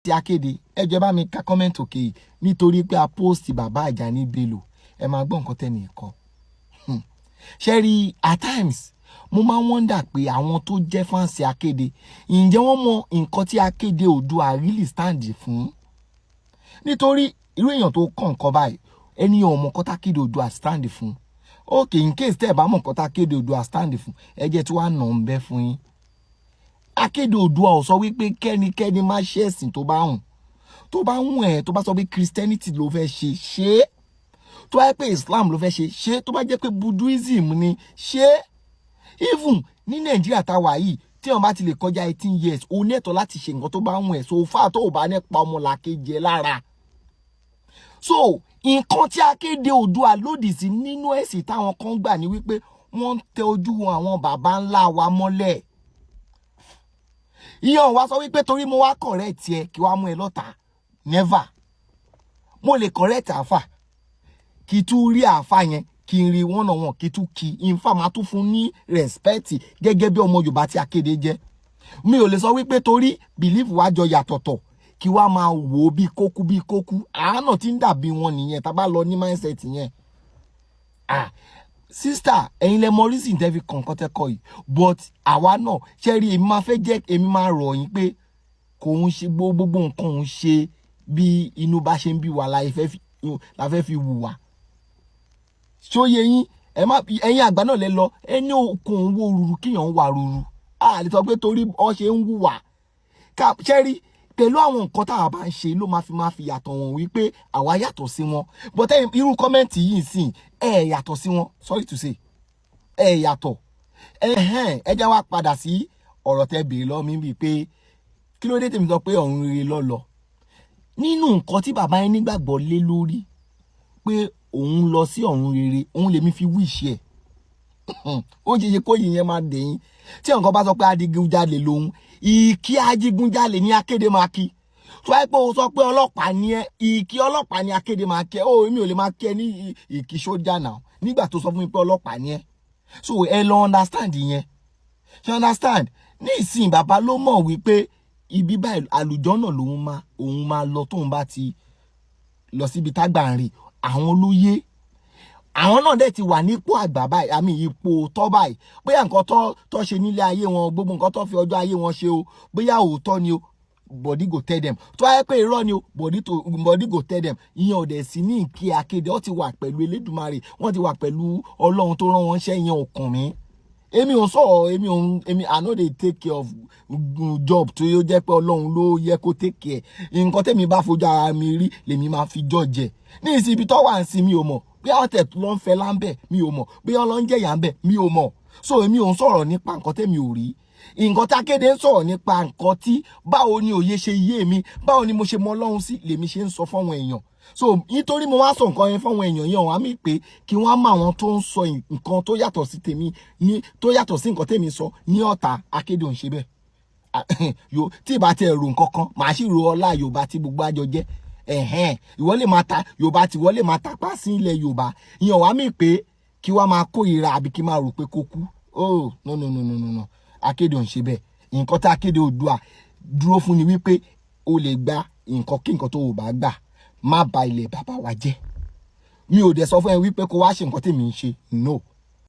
Ti akéde, ẹ jọ̀ọ́, bá mi ka comment òkè yìí, nítorí pé a post bàbá Àjàní Bello. Ẹ máa gbọ́ nǹkan tẹ́nì kọ. Ṣe rí, at times mo máa ń wonder pé àwọn tó jẹ́ fans akéde, ǹjẹ́ wọ́n mọ nǹkan tí akéde Oòduà really stand fún? Nítorí irú èèyàn tó kàn nǹkan báyìí, ẹni ò mọ nǹkan tí akéde Oòduà stand fún. Ok, in case tẹ́ ẹ bá mọ nǹkan tí akéde Oòduà stand fún, ẹ jẹ́ tí wàá nà ń bẹ́ fún yín. Akéde Oòduà ò sọ wípé kẹ́nikẹ́ni má ṣe ẹ̀sìn tó bá hùn, tó bá hùn ẹ̀. Tó bá sọ pé Christianity ló fẹ́ ṣe, ṣe é. Tó bá jẹ́ pé Islam ló fẹ́ ṣe, ṣe é. Tó bá jẹ́ pé Buddhism ni, ṣe é. Even ní Nàìjíríà tá a wà yìí, tí wọn bá ti lè kọjá 18 years, o ní ẹ̀tọ́ láti ṣe nǹkan tó bá hùn ẹ̀, so far tó o bá nípa ọmọlàkejì ẹ lára. So nǹkan tí akéde Oòduà lòdì sí nínú ẹ̀sìn táwọn kan gbà ní wípé wọ́n ń tẹ ojú àwọn bàbá ńlá wa mọ́lẹ̀. Ìyẹn wá sọ wípé torí mo wá correct ẹ, kí wàá mú ẹ lọ́tà. Never. Mo lè correct àáfà, kí tún rí àáfà yẹn, kí n rí one on one, kí tún kí in fa máa tún fún ní respect gẹ́gẹ́ bí ọmọ Yorùbá tí akéde jẹ́. Mi ò lè sọ wípé torí belief wa jọ yàtọ̀tọ̀, kí wàá máa wò ó bí kókú bí kókú. Àánà tí ń dàbí wọn nìyẹn tá a bá lọ ní mindset yẹn. Ah, sister, ẹ̀yin lẹ mọ reason tẹ́ fi kàn nǹkan tẹ́ kọ yìí, but àwa náà ṣe rí, èmi máa fẹ́ jẹ́, èmi máa rọ̀ yín pé kò ń ṣe gbogbo nǹkan ń ṣe bí inú bá ṣe ń bí wa la fẹ́ fi wùwà. Ṣóye yín? Ẹ má, ẹ̀yin àgbà náà lẹ lọ ẹni okùn owó ruru kíyàn ń wà ruru. A lè sọ pé torí ọ ṣe ń wùwà ká ṣe rí pẹ̀lú àwọn nǹkan táwa bá ń ṣe ló máa fi yàtọ̀ wọn wípé àwa yàtọ̀ sí wọn. But irú comment yìí sìn, ẹ yàtọ̀ sí wọn, sorry to say, ẹ yàtọ̀. Ẹhẹ́n, ẹ jẹ́ wá padà sí ọ̀rọ̀ tẹ́ béèrè lọ́wọ́ mi bíi pé kí ló dé tèmi sọ pé ọ̀run rere lọ́lọ́ nínú nǹkan tí bàbá yẹn nígbàgbọ́ lé lórí pé òun lọ sí ọ̀run rere, òun lèmi fi wish ẹ̀. Ó ṣe ṣe kó yìí yẹn máa dẹ̀yìn tí nǹkan bá sọ pé adigunjalè lòun, ìkí adigunjalè ní akéde máa kí. Tó wáyé pé o sọ pé ọlọ́pàá ni ẹ, ìkí ọlọ́pàá ní akéde máa kí ẹ. Ó èmi ò lè máa kí ẹ ní ìkí sójà náà nígbà tó sọ fún mi pé ọlọ́pàá ni ẹ. So ẹ lọ understand yẹn, ṣe understand? Ní ìsìn, bàbá ló mọ̀ wípé ibi báyìí àlùjọ́nà lòun máa òun máa lọ tóun bá ti lọ síbi tágbà ń rè. Àwọn ló yé, àwọn náà dẹ̀ ti wà nípò àgbà báyìí, àmì ipò tọ́ báyìí. Bóyá nǹkan tó tó ṣe nílé ayé wọn, gbogbo nǹkan tó fi ọjọ́ ayé wọn ṣe o, bóyá òótọ́ ni o, body go tell them. Tó wáyé pé irọ́ ni o, body go tell them. Ìyẹn ò dẹ̀ sí ní ìkí akéde. Wọ́n ti wà pẹ̀lú Elédùmarè, wọ́n ti wà pẹ̀lú Ọlọ́run tó rán wọn ṣẹ́. Ìyẹn ò kàn mí. Èmi ò sọ̀rọ̀, èmi ò, èmi, I no dey take care of job tó yóò jẹ́ pé Ọlọ́run ló yẹ kó take care. Nǹkan tẹ́mi bá fojú ara mi rí lèmi máa fi judge ẹ̀. Ní ìsìn, ibi tó wà ń sin, mi ò mọ̀ bí àwọn tẹ̀ ló ń fẹ́ láńbẹ̀, mi ò mọ̀ bí wọ́n lọ ń jẹ̀yà ń bẹ̀, mi ò mọ̀. So èmi ò ń sọ̀rọ̀ nípa nǹkan tẹ́mi ò rí. Nǹkan tí akéde ń sọ̀rọ̀ nípa nǹkan tí báwo ni òye ṣe yé mi, báwo ni mo ṣe mọ Ọlọ́run sí, lèmi ṣe ń sọ fáwọn èèyàn. So nítorí mo wá sọ nǹkan yẹn fáwọn èèyàn yẹn, wọ́n á mí pé kí wọ́n á mọ àwọn tó ń sọ nǹkan tó yàtọ̀ sí tèmi ní, tó yàtọ̀ sí nǹkan tèmi sọ ní ọ̀tá. Akéde ò ń ṣe bẹ́ẹ̀. Yo tí ìbá tiẹ̀ rò nǹkan kan, màá sì ro ọlá Yorùbá tí gbogbo àjọ jẹ́. Ẹ̀hẹ́n, ìwọ lè máa ta Yorùbá tí ìwọ lè máa tapá sí ilẹ̀ Yorùbá, ìyẹn wàá mí pé kí wàá máa kórìíra àbí kí máa rò pé kó kú. Oh, no, no, no, no, no, no, akéde ò ń ṣe bẹ́ẹ̀. Nǹkan tí akéde Oòduà dúró fún ni wípé o lè gba nǹkan kí nǹkan tó o bá gbà, má ba ilẹ̀ bàbá wa jẹ́. Mi ò dẹ̀ sọ fún ẹ wípé kó wá ṣe nǹkan tèmi ń ṣe. No.